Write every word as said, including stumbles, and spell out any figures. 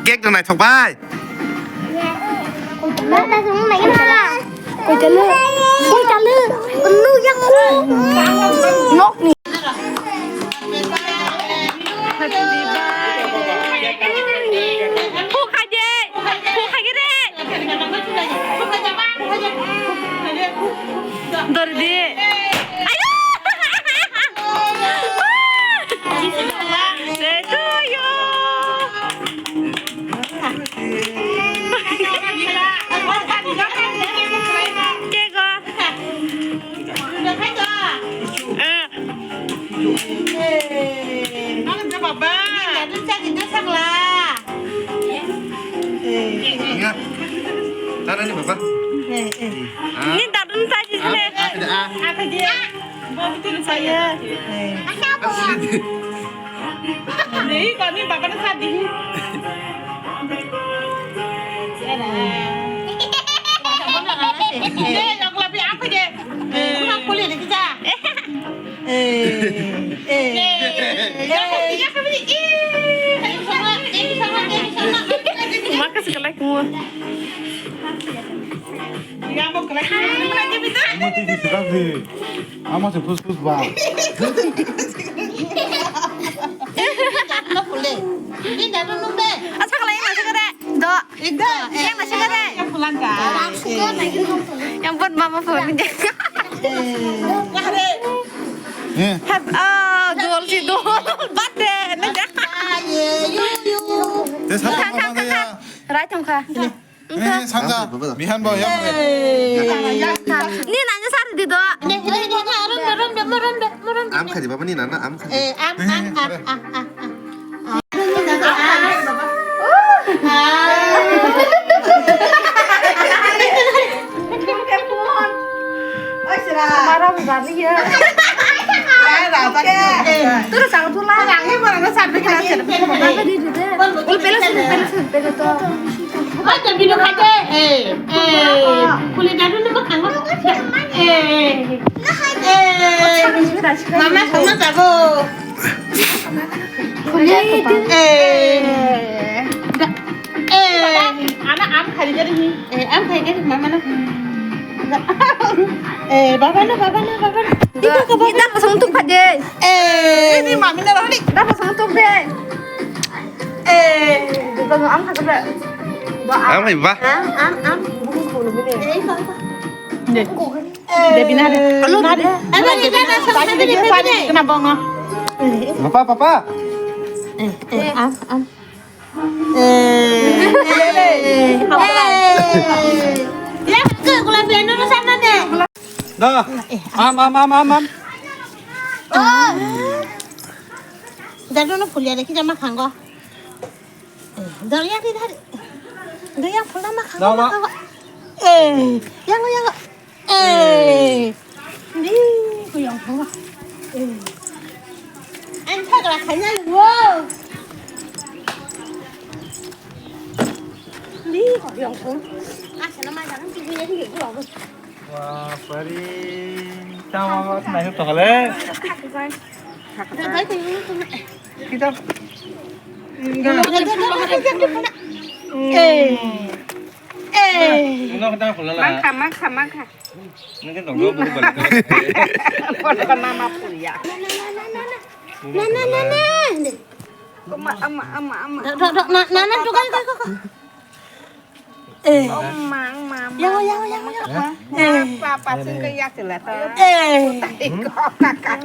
Cake rw naithok bai. Koitalo, koitalo, nokni. Happy birthday. Phuk khai de, phuk khai de. Dori de. Ayo. Birthday to you. Cake o. Eh. Nang de baba. Ni dadun chagi de sakla. Ingat. Tara ni baba. Eh, eh. Ah. Ni dadun chagi de. Ah, ah, ah. Apa dia? Bawa betul saya. Eh. Asli. Ni kami baba na sadi. Ni yang lebih apa dia? Eh, kurang boleh ni kita. Eh, eh. Makas kalai kumua. Amo titi sikasi. Amo se fus fus ba. Asa kalai ma sikare. Do. Yang masih ada. Yang buat mama phone. Eh. Hap, ah, dol si dol. Bate, na ja. Te sa Thang, thang, thang, thang. Rai thong kha. Eh, sangja. Mihan bo yang. Ni nanya sar di do. Am khaji baba ni nana am khaji. Eh, am, am, am, am, am. Mama, sama jago. Eh. Eh. Ana am khai gari hi. Eh, am khai gari mama na. Eh, baba na, baba na, baba na. Ita ka baba. Ita ka song tuk phaje. Eh. Ini mami na roni. Ita ka song tuk de. Eh. Ita ka am khai gari. Am khai ba? Am, am, am. Eh, baba. Debina de. Alo, debina de. Papa, papa. Eh, eh, am, am. Eh, eh, eh. Ya, ke gula piano no sana de. Da. Am, am, am, am, am. Oh. Dadu no phulia de, kita makan go. Eh, dor ya, kita. Dor ya, pula makan go. Eh, yang, yang. Eh. Ni, ko yang thang. Eh. Ang thagra khanya lu. Ni, ko yang thang. Asa na ma jang ti ni ni ko. Wa, pari. Tama ko na to kale. Kita. Eh. Eh. Uno kita pula la. Makha, makha, makha. Nang kan dong dong balik. Pura mama punya. Na, na, na, na. Ama, ama, ama, ama. Dok, dok, dok, na, na, na, dok, dok, dok. Eh. Ama, ama, ama. Yang, yang, yang, yang. Eh. Apa, apa sih kayak jelas. Eh. Tadi kok kakak.